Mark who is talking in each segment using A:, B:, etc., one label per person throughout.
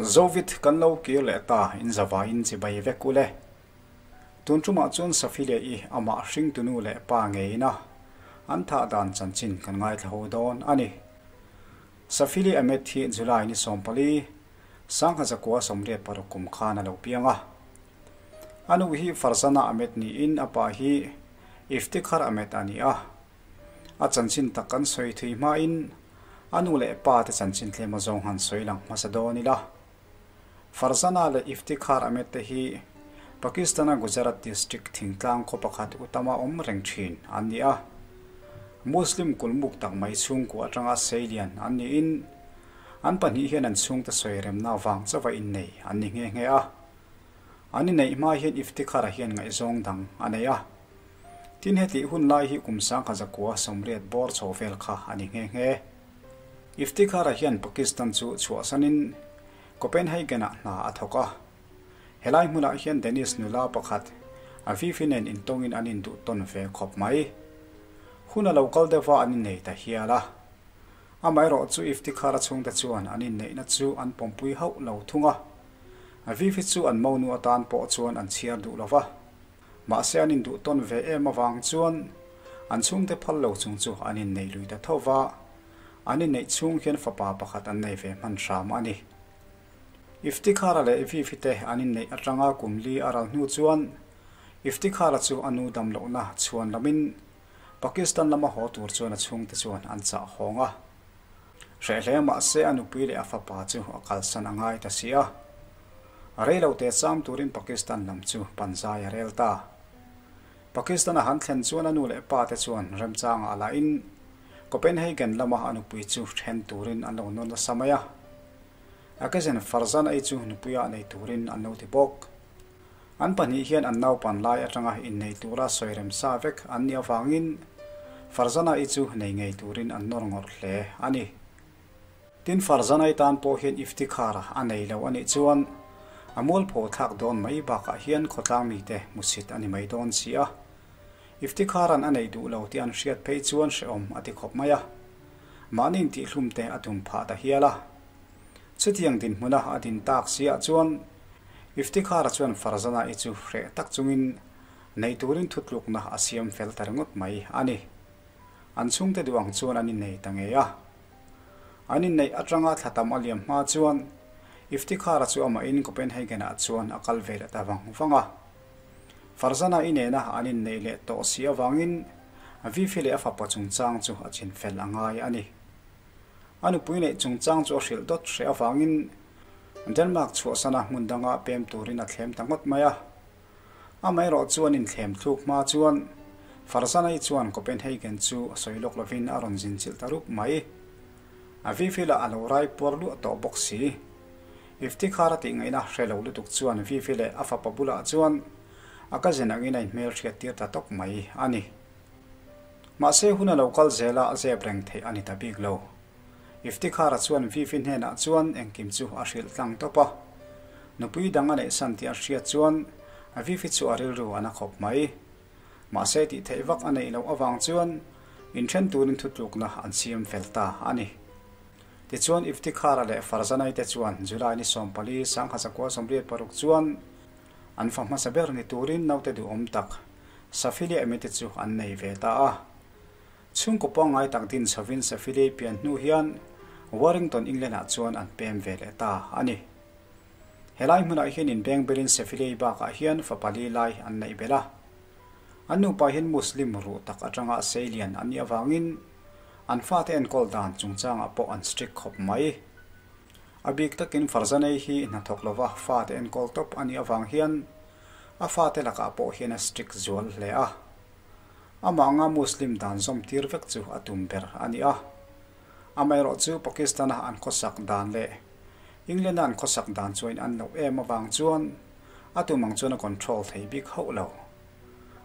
A: Zovit kan lo kir leh ta in zavaiin chibai vek ule. Tun tumah chuan Safilia i amah hringtunu leh pa ngeina an thah dan chanchin kan ngaithla ho dawn a ni. Safili Ahmed hi July ni 14, 1986 kum khan a lo piang a. A nu hi Farzana Ahmed niin a pa hi Iftikhar Ahmed a ni a. A chanchin tak kan sawi thui hmain a nu leh pa te chanchin tlem azawng han sawi lang hmasa dawn ila. Farzana leh Iftikhar Ahmed te hi Pakistan-a Gujarat district thingtlang khaw pakhat utama awm reng thin an ni a. Muslim kulmuk tak mai chhungkua atanga seilian an niin an pahnih hian an chhungte sawi remna vang chauha innei an ni nghe nghe a. An inneih hma hian Iftikhar-a hian ngaihzawng dang a nei a. Tin hetih hun lai hi kum 1980 bawr chho vel kha a ni nghe nghe. Iftikhar-a hian Pakistan chu chhuahsanin Copenhagen-ah hna a thawk a. Helai hmunah hian Danish nula pakhat Avivi nen intawngin an induh tawn ve khawp mai. Hun a lo kal deuh a an innei ta hial a. Amaherawh chu Iftikhar-a chhungte chuan an inneihna chu an pawmpui hauh lo thung a. Avivi chu an monu atan pawh chuan an chhiar duh lo va. Mahse an induh tawn ve em avang chuan an chhungte phal lo chung chu an innei lui ta tho va, an inneih chhung hian fapa pakhat an nei ve hman hram a ni. Iftikhara leh Vivi te an inneih atanga kum li a ral hnu chuan Iftikhara chu a nu dam lohna chhuan lamin Pakistan lama haw tur chuan a chhungte chuan an chah hawng a. Hreh hle mahse a nupui leh a fapa chu a kalsan a ngai ta si a. Rei lo te cham turin Pakistan lam chu panzai a rel ta. Pakistan a han thlen chuan a nu leh pa te chuan remchangah a lahin Copenhagen lama a nupui chu then turin an lo nawn nasa mai a. A cousin Farzan ei chu nupuia nei turin an lo ti bawk. An pahnih hian an naupan lai atanga innei tura sawi rem sa vek an nih avangin Farzana-i chu nei ngei turin an nawr ngawrh hle a ni. Tin, Farzana-i tan pawh hian Iftikhar a nei lo a nih chuan a mualpho thlak dawn mai bakah hian khawtlang mite hmusit a ni mai dawn si a. Iftikharan a neih duh lo tih an hriat phei chuan hrehawm a ti khawp mai a. Mahni intihhlum te a tum phah ta hial a. Chutiang dinhmuna a din tak siah chuan Iftikhara chuan Farzana-i chu hreh tak chungin nei turin thutlukna a siam fel ta ringawt mai a ni. An chhungte duh ang chuan an innei ta ngei a. An inneih atanga thla tam a liam hma chuan Iftikhara chu amahin Copenhagen-ah chuan a kal ve leh ta vang vang a. Farzana-i nena an inneih leh tawh si avangin Vifi leh a fapa chungchang chu a chinfel a ngai a ni. A nupui neih chungchang chu a hrilh dawt hreh avangin Denmark chhuahsana hmun danga pem turin a thlem ta ngawt mai a. Amaherawh chu an inthlem thluk hma chuan Farzana-i chuan Copenhagen chu a sawi lawk lovin a rawn zin chilh ta rup mai. A Vivi lah a lo rai puar luah tawh bawk si. Iftikhar a tihngaihna hre lo lutuk chuan Vivi leh a fapa bulah chuan a cousin angin a inhmelhriat tir ta tawp mai a ni. Mahse hun a lo kal zel a, zep reng theih a ni ta bik lo. Iftikhara chuan Vivi hnenah chuan engkim chu a hrilh tlang tawp a. Nupui dang a neih san tih a hriat chuan Vivi chu a rilru a na khawp mai. Mahse tih theih vak a neih loh avang chuan inthen turin thutlukna an siam fel ta a ni. Tichuan Iftikhara leh Farzanai te chuan July ni 14, 1986 chuan an fa hmasa ber ni turin naute duhawm tak Safilia Emete chu an nei ve ta a. Chhungkaw pangngai tak din chhovin Safilia pian hnu hian Warrington, England-ah chuan an pem ve leh ta a ni. Helai hmunah hian inbeng belin Safilia bakah hian fa pali lai an neih belh a. An nupa hian Muslim ruh tak atanga seilian an nih avangin an fate enkawl dan chungchangah pawh an strict khawp mai. A bik takin Farzanei hi hnathawk lova fate enkawl tawp a nih avang hian a fate lakah pawh hian a strict zual hle a. Amah anga Muslim dan zawm tir vek chu a tum ber a ni a. Amaherawh chu Pakistan-a an khawsak dan leh England-a an khawsak dan chu a in-an loh em avang chuan a tum ang chuan a control thei bik hauh lo.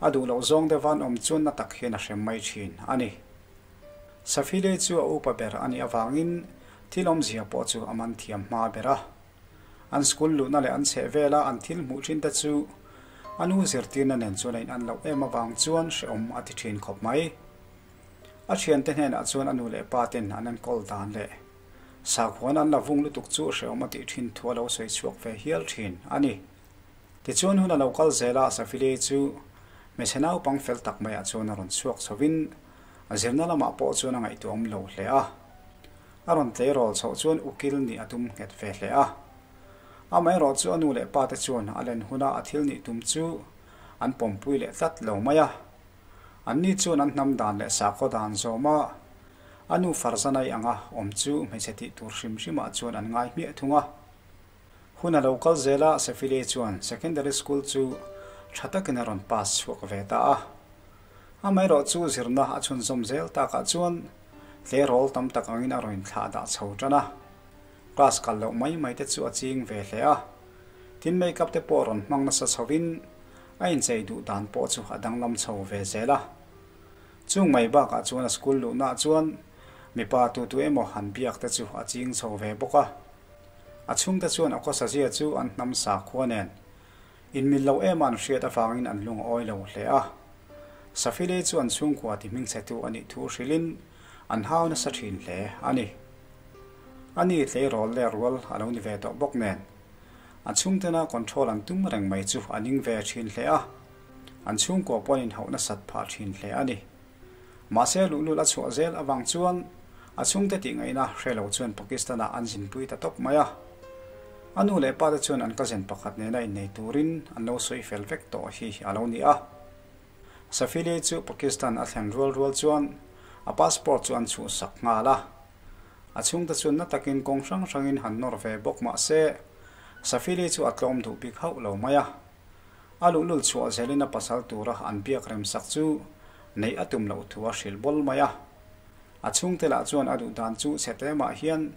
A: A duh loh zawng deuha an awm chuan na tak hian a hrem mai thin a ni. Safile chu a upa ber a nih avangin thil awmzia pawh chu a man thiam hma ber a. An school luhna leh an chheh vela an thil hmuh thin te chu a nu zirtirna nen chuan a in an loh em avang chuan hrehawm a ti thin khawp mai. A thiante hnenah chuan a nu leh pa ten an enkawl dan leh. Sakhuana an la vung lutuk chu hrehawm a tih thin thu a lo sawi chhuak ve hial thin a ni. Tichuan hun a lo kal zel a, Safile chu hmeichhe naupang fel tak maiah chuan a rawn chhuak chhovin a zirna lamah pawh chuan a ngaihtuahawm lo hle a. A rawn tleirawl chhoh chuan ukil nih a tum nghet ve hle a. Amaherawh chu a nu leh pa te chuan a len huna a thil nih tum chu an pawmpui leh tlat lo mai a. Anni chuan an hnam dan leh sakhaw dan zawm a, a nu Farzanai anga awm chu hmeichhe tih tur hrim hrimah chuan an ngai hmiah thung a. Hun a lo kal zel a, Sefile chuan secondary school chu tha takin a rawn pass chhuak ve ta a. Amaherawh chu zirna a chhunzawm zel takah chuan tleirawl tam tak angin a rawn inthlah dah chho tan a. Class kal loh mai mai te chu a ching ve hle a. Tin make-up te pawh rawn hmang nasa chhovin a inchei duh dan pawh chu a danglam chho ve zel a. Chung mai bakah chuan a school luhnaah chuan mipa tu tu emaw han biak te chu a ching chho ve bawk a. A chhungte chuan a khawsazia chu an hnam sakhua nen inmil lo em a an hriat avangin an lung a awi lo hle a. Safile chu an chhungkua ti hmingchhetu a nih thu hrilhin an hau nasa thin hle a ni. A ni tleirawl leh rual a lo ni ve tawh bawk nen a chhungtena control an tum reng mai chu a ning ve thin hle a, an chhungkua pawh an inhauh nasat phah thin hle a ni. Mahse luhlul a chhuah zel avang chuan a chhungte tih ngaihna hre lo chuan Pakistan-ah an zinpui ta tawp mai a. A nu leh pate chuan an cousin pakhat nena innei turin an lo sawi fel vek tawh hi a lo ni a. Safili chu Pakistan a thlen rual rual chuan a passport chu an chhuhsak nghal a. A chhungte chuan na takin kawng hrang hrangin han nawr ve bawk mah se Safili chu a tlawm duh bik hauh lo mai a. A luhlul chhuah zelin a pasal tura an biak remsak chu neih a tum loh thu a hrilh bawl mai a. A chhungte lah chuan a duh dan chu chhe te mah hian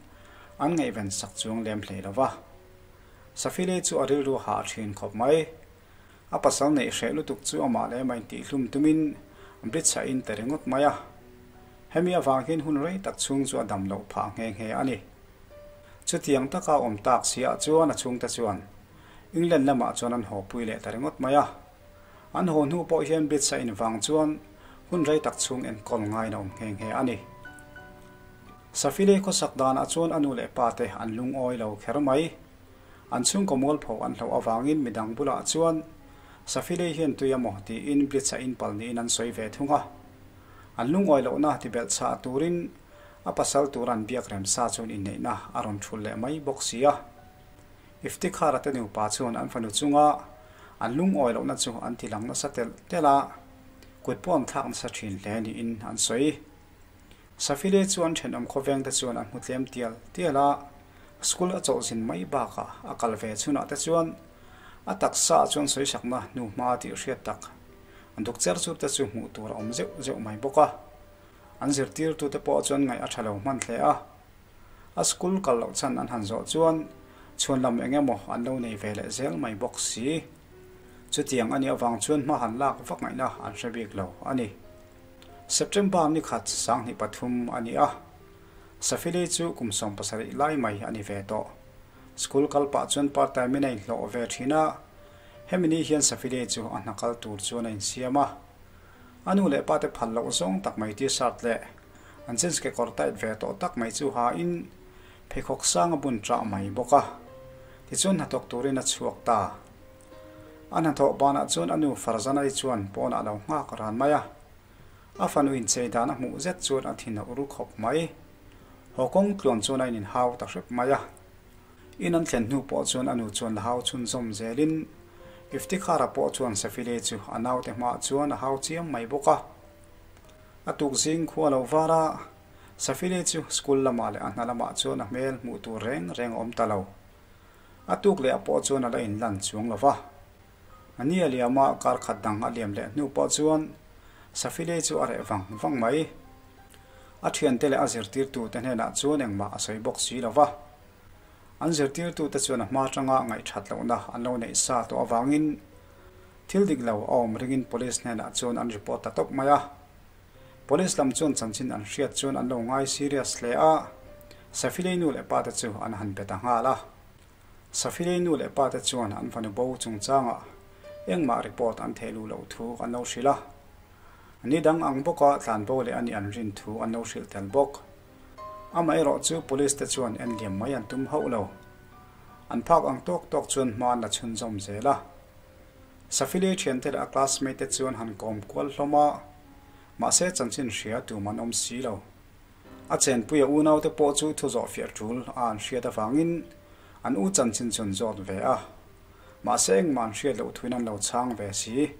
A: an ngaihven sak chuang lem hlei lo va. Safile chu a rilru hah thin khawp mai. A pasal neih hreh lutuk chu amah leh amah intihhlum tumin Blitz-a in ta ringawt mai a. Hemi avang hian hun rei tak chhung chu a dam loh phah nghe nghe a ni. Chutiang taka awm tak siah chuan a chhungte chuan England lamah chuan an haw pui leh ta ringawt mai a. An haw hnu pawh hian Blitz-a in vang chuan hun rei tak chhung enkawl ngaiin a awm nghe nghe a ni. Safile khawsak danah chuan a nu leh pa te an lungawi lo kher mai. An chhungkaw mualpho an hlauh avangin midang bulah chuan Safile hian tui a maw tiin Blitz-a in pal niin an sawi ve thung a. An lungawi lohna tibelh chhah turin a pasal tur an biak remsa chuan inneihna a rawn thulh leh mai bawk si a. Iftikhara te nupa chuan an fanu chunga an lungawi lohna chu an ti lang nasa telh telh a, kut pawh an thlak nasa thin hle niin an sawi. Safile chu an thenawm khawveng te chuan an hmu tlem tial tial a, school a chawlhzin mai bakah a kal ve chhunah te chuan a taksa ah chuan sawisakna hnuhma tih hriat tak duk cher chur te chu hmuh tur a awm zeuh zeuh mai bawk a. An zirtirtute pawh chuan ngaih a tha lo hman hle a. A school kal loh chhan an han zawh chuan chhuanlam eng emaw an lo nei ve leh zel mai bawk si. Chutiang a nih avang chuan hma han lak vak ngaihna an hre bik lo a ni. September ni khat 2003 a ni a, Safili chu kum 17 lai mai a ni ve tawh. School kal pah chuan part time in a inhlawh ve thin a, hemi ni hian Safili chu a hna kal tur chuan a insiam a. A nu leh pa te phal loh zawng tak mai t-shirt leh an jeans kekawr tight ve tawh tak mai chu ha in pheikhawk sang a bun ṭah mai bawk a. Tichuan hnathawk turin a chhuak ta. A hnathawh banah chuan a nu Farzanai chuan pawnah a lo nghak ran mai a. A fanu inchei dan a hmuh zet chuan a thin a ur khawp mai. Haw kawng tluan chuan a ininhau ta hrep mai a. In an thlen hnu pawh chuan a nu chuan la hau chhunzawm zelin Iftikhara pawh chuan Safile chu a naute hmaah chuan a hau chiam mai bawk a. A tuk zing khua lo var a, Safile chu school lamah leh a hna lamah chuan a hmel hmuh tur reng reng a awm ta lo. A tuk leh a pawh chuan a la inlan chuang lo va. A ni a liam a, kar khat dang a liam leh hnu pawh chuan Safile chu a reh vang vang mai. A thiante leh a zirtirtute hnenah chuan engmah a sawi bawk si lo va. An zirtirtute chuan a hma atanga ngaihthat lohna an lo neih sa tawh avangin thil dik lo a awm ringin Police hnenah chuan an report ta tawp mai a. Police lam chuan chanchin an hriat chuan an lo ngai serious hle a, Safilei nu leh pate chu an han be ta nghal a. Safilei nu leh pate chuan an fanu bo chungchangah engmah report an theh luh loh thu an lo hrilh a. Ni dang ang bawka tlanbo leh a nih an rin thu an lo hrilh tel bawk. Amaherawhchu Police te chuan en liam mai an tum hauh lo. An phak ang tawk tawk chuan hma an la chhunzawm zel a. Safili thiante leh a classmate te chuan han kawm kual hlawm a, mahse chanchin hria tum an awm si lo. A chenpuia unaute pawh chu thu zawh fiah tul a an hriat avangin an u chanchin chu an zawt ve a, mahse engmah an hriat loh thuin an lo chhang ve si.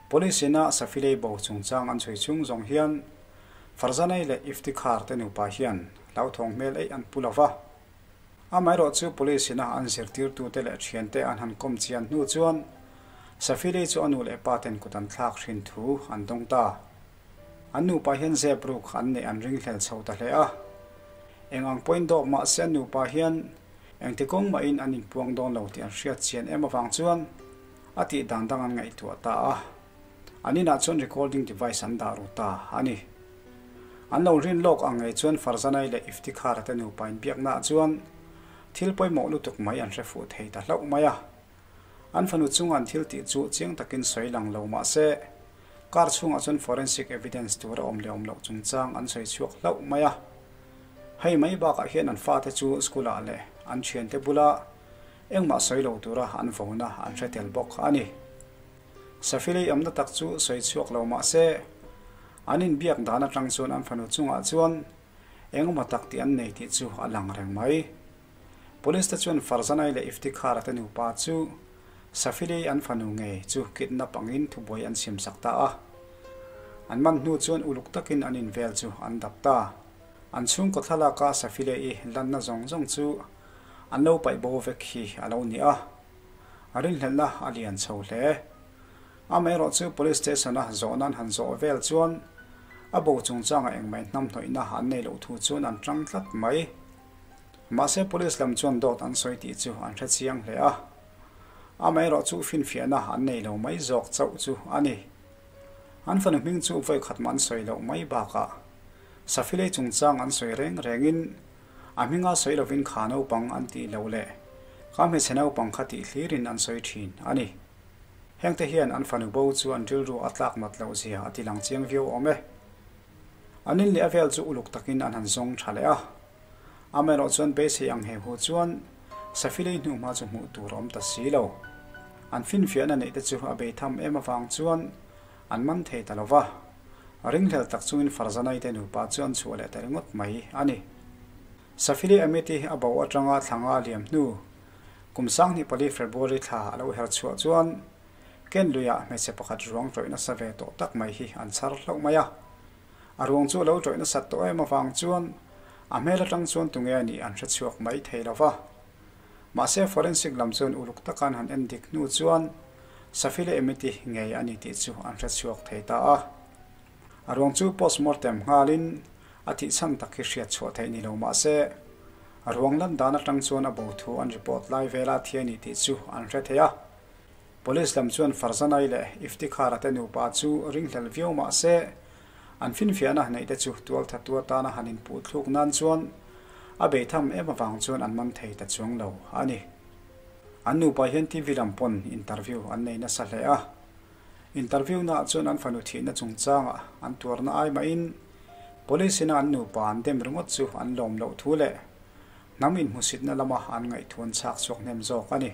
A: Police ina Safilei bo chungchang an chhui chhung zawng hian Farzanei leh Iftikhar te nupa hian hlauthawng hmel eih an pu lo va. Amaherawh chu Police ina an zirtirtute leh thiante an han kawm chian hnu chuan Safilei chu a nu leh pa ten kut an thlak hrin thu an dawng ta. An nupa hian zep ruk an neih an ringhlel chho ta hle a. Eng ang pawhin dawp mah se an nupa hian engti kawng mahin an inpuang dawn lo tih an hriat chian em avang chuan a tih dan dang an ngaihtuah ta a. An inah chuan recording device an dah ru ta a ni. An lo rin lawk ang ngei chuan Farzanai leh Iftikhara te nupa inbiaknaah chuan thil pawimawh lutuk mai an hre fuh thei ta hlauh mai a. An fanu chunga an thil tih chu chiang takin sawi lang lo mah se, Car chhungah chuan forensic evidence tur a awm leh awm loh chungchang an sawi chhuak hlauh mai a. Hei mai bakah hian an fate chu school ah leh an thiante bula engmah sawi lo tura an vona an hre tel bawk a ni. Safilei awmna tak chu sawi chhuak lo mah se, an inbiak dan atang chuan an fanu chungah chuan engemaw tak tih an nei tih chu a lang reng mai. Police te chuan Farzanai leh Iftikhara te nupa chu Safili an fanu ngei chu kidnap angin thubuai an siamsak ta a. An man hnu chuan uluk takin an invel chu an dap ta. An chhungkaw thlalaka Safile-i lanna zawng zawng chu an lo paih bo vek hi a lo ni a. A rinhlelhna a lian chho hle. Amaherawh chu Police Station-a zawhna an han zawh vel chuan a bo chungchangah engmah hnamhnawihna an nei loh thu chuan an tang tlat mai. Mahse Police lam chuan dawt an sawi tih chu an hre chiang hle a, amaherawh chu finfiahna an nei lo mai zawk chauh chu a ni. An fanu hming chu vawi khat mah an sawi loh mai bakah Safilei chungchang an sawi reng rengin a hminga sawi lovin kha naupang an tih loh leh kha hmeichhe naupang kha tih hlirin an sawi thin a ni. Hengte hian an fanu bo chu an rilru a tlak nat loh zia a ti lang chiang viau awm e. An in leh a vel chu uluk takin an han zawng tha leh a. Amaherawh chuan beisei ang he hu chuan Safilei hnuhma chu hmuh tur a awm ta si lo. An finfiahna neih te chu a bei tham em avang chuan an man thei ta lo va. Ringhlel tak chungin Farzanai te nupa chu an chhuah leh ta ringawt mai a ni. Safilei Amity a bo atanga thlanga a liam hnu kum 24 February thla a lo her chhuah chuan Ken luiah hmeichhe pakhat ruang tawih nasa ve tawh tak mai hi an chhar hlauh mai a. A ruang chu a lo tawih nasat tawh em avang chuan a hmel atang chuan tunge a nih an hre chhuak mai thei lo va. Mahse forensic lam chuan uluk taka an han en dik hnu chuan Safile Emity ngei a ni tih chu an hre chhuak thei ta a. A ruang chu postmortem nghalin a thih chhan tak hi hriat chhuah theih ni lo mahse a ruang lan dan atang chuan a bo thu an report lai vela thi a ni tih chu an hre thei a. Police lam chuan Farzanai leh Iftikhara te nupa chu ringhlel viau mah se, an finfiahna neih te chu tualthatu atana han inpuh thluk nan chuan a beitham em avang chuan an man thei ta chuang lo a ni. An nupa hian TV lam pawn interview an nei nasa hle a. Interview naah chuan an fanu thihna chungchangah an tuarna ai mahin Police ina an nupa an dem ringawt chu an lawm loh thu leh hnam inhmusitna lama an ngaihtuah an chhak chhuak hnem zawk a ni.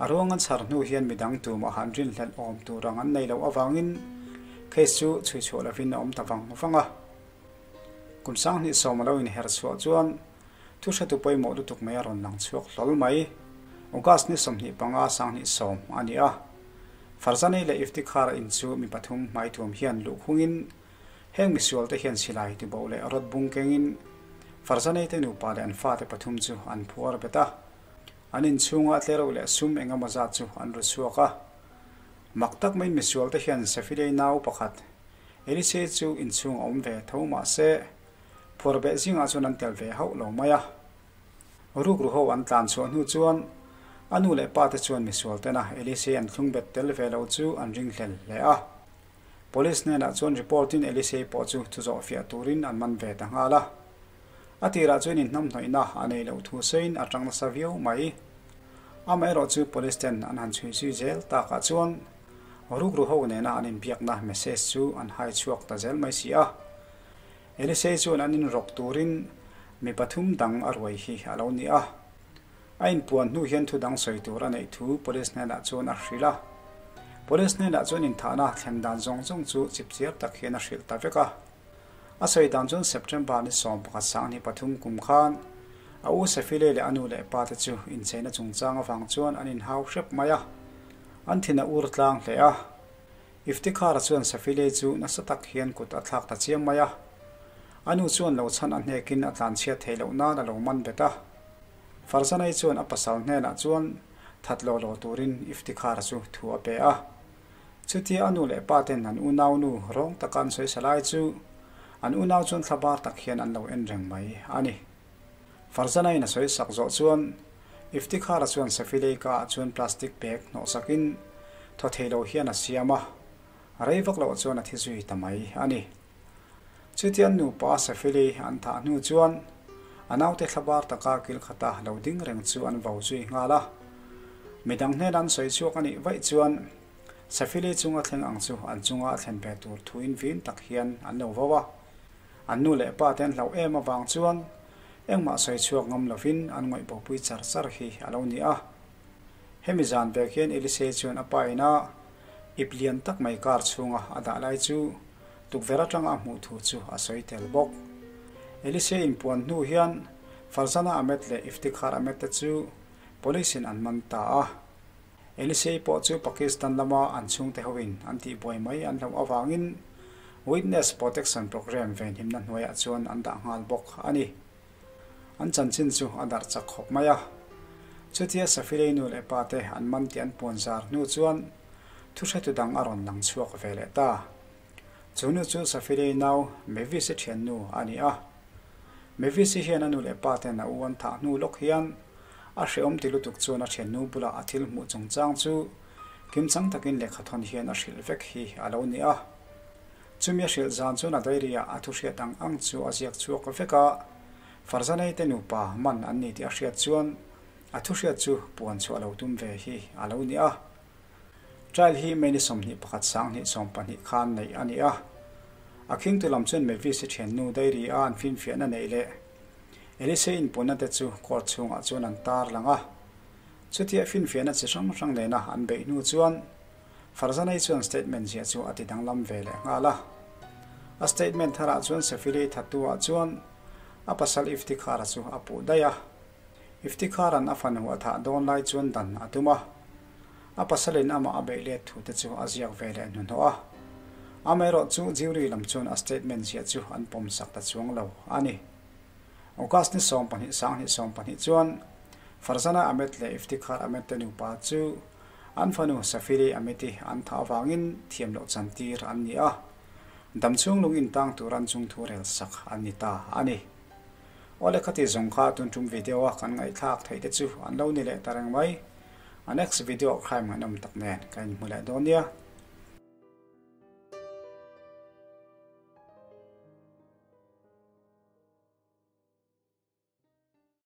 A: A ruang an chhar hnu hian midang tumah han rinhlelh awm tur ang an nei loh avangin case chu chhui chhuah lovin a awm ta vang vang a. Kum 2010 a lo inher chhuah chuan thu hretu pawimawh lutuk mai a rawn lang chhuak hlawl mai. August ni 25 2010 a ni a. Farzani leh Iftikhar in chu mi pathum hmaithuam hian luhkhungin heng misual te hian silai tibo leh rawt bung kengin Farzani te nupa leh an fate pathum chu an phuar bet a. An inchhunga tlereuh leh sum eng emaw zat chu an ru chhuak a. Mak tak mai misual te hian Sefilei nau pakhat Elisei chu inchhung a awm ve tho mah se, phuar beh zingah chuan an tel ve hauh lo mai a. Rukru ho an tlan chhuah hnu chuan a nu leh pa te chuan misual tena Elisei an thlung bet tel ve lo chu an ringhlel hle a. Police hnenah chuan report in Elisei pawh chu thuzawh fiah turin an man ve ta nghal a. A tirah chuan inhnamhnawihna a nei loh thu sawiin a tang nasa viau mai. Amaherawh chu police ten an han chhui zui zel takah chuan rukru ho nena an inbiakna message chu an hai chhuak ta zel mai si a. Elisei chuan an inrawk turin mi pathum dang a ruai hi a lo ni a. A inpuan hnu hian thu dang sawi tur a neih thu Police hnenah chuan a hrilh a. Police hnenah chuan inthahna thlen dan zawng zawng chu chipchiar tak hian a hrilh ta vek a. A sawi dan chuan September ni 11 23 kum khan a u Sefile leh a nu leh pa te chu incheina chungchang avang chuan an inhau hrep mai a. An thin a ur tlang hle a. Iftikhar-a chuan Sefile chu nasa tak hian kut a thlak ta chiam mai a. A nu chuan lo chhan a hnekin a tlanchhiat theih loh nan a lo man bet a. Farzanai chuan a pasal hnenah chuan that law law turin Iftikhar-a chu thu a pe a. Chutia a nu leh pa ten an unau nu rawng taka an sawi sa lai chu an unau chuan thla bar tak hian an lo en reng mai a ni. Farzanaiin a sawi sak zawh chuan Iftikhar-a chuan Safilei-ka ah chuan plastic bag hnawh sakin thaw thei lo hian a siam a, rei vak loh chuan a thi zui ta mai a ni. Chutia an nupa Safili an thah hnu chuan a naute thlabar taka kil khata lo ding reng chu an vo zui nghal a. Midang hnena an sawi chhuak a nih vaih chuan Safili chunga thleng ang chu an chunga a thlen ve tur thuin vin tak hian an lo vo a. An nu leh pa te an hlauh em avang chuan engmah sawi chhuak ngam lovin an ngawih bopui char char hi a lo ni a. Hemi zan vek hian Elisei chuan a pa ina ip lian tak mai kar chhunga a dah lai chu Tukverh atanga a hmuh thu chu a sawi tel bawk. Elisei inpuan hnu hian Farzana Ahmed leh Iftikhar Ahmed te chu Police in an man ta a. Elisei pawh chu Pakistan lama an chhungte hoin an tihbuai mai an hlauh avangin Witness Protection Programme venhimna hnuaiah chuan an dah nghal bawk a ni. An chanchin chu a darh chak khawp mai a. Chutia Safirei nu leh pa te an man tih an puan zar hnu chuan thuhretu dang a rawn lang chhuak ve leh ta. Chu nu chu Safirei nau Mavis-i thiannu a ni a. Mavis-i hian a nu leh pa ten a u an thah hnu lawk hian a hrehawm ti lutuk chuan a thiannu bulah a thil hmuh chungchang chu kimchang takin lehkhathawn hian a hrilh vek hi a lo ni a. Chumi a hrilh zan chuan a diary-ah a thuhriat ang ang chu a ziak chhuak vek a, Farzanei te nupa man an ni tih a hriat chuan a thuhriat chu puan chhuah lo tum ve hi a lo ni a. Trial hi May ni 21 2020 khan neih a ni a. A khingtu lam chuan Mavis-i thiannu diary-a an finfiahna neih leh Elise inpunna te chu court chhungah chuan an tar lang a. Chutia finfiahna chi hrang hrang nena an beih hnu chuan Farzanei chuan statement ziah chu a ti danglam ve leh nghal a. A statement tharah chuan Sefili thattu-ah chuan a pasal Iftikhar-a chu a puh daih a. Iftikhar-a'n a fanu a thah dawn lai chuan dan a tum a. A pasalin amah a beih let thu te chu a ziak ve leh hnuhnawh a. Amaherawh chu jury lam chuan a statement ziah chu an pawm sak ta chuang lo a ni. August ni 12 2020 chuan Farzana Ahmed leh Iftikhar Ahmed te nupa chu An fanu Safiri Ameti an thah avangin thiam loh chantir an ni a, damchhung lung intang tur an chungthu rel sak an ni ta a ni. Awle khati zawng kha tun tum video a kan ngaihthlak theih te chu an lo ni leh ta reng mai. A next video ah crime ngaihnawm tak nen ka inhmu leh dawn nia.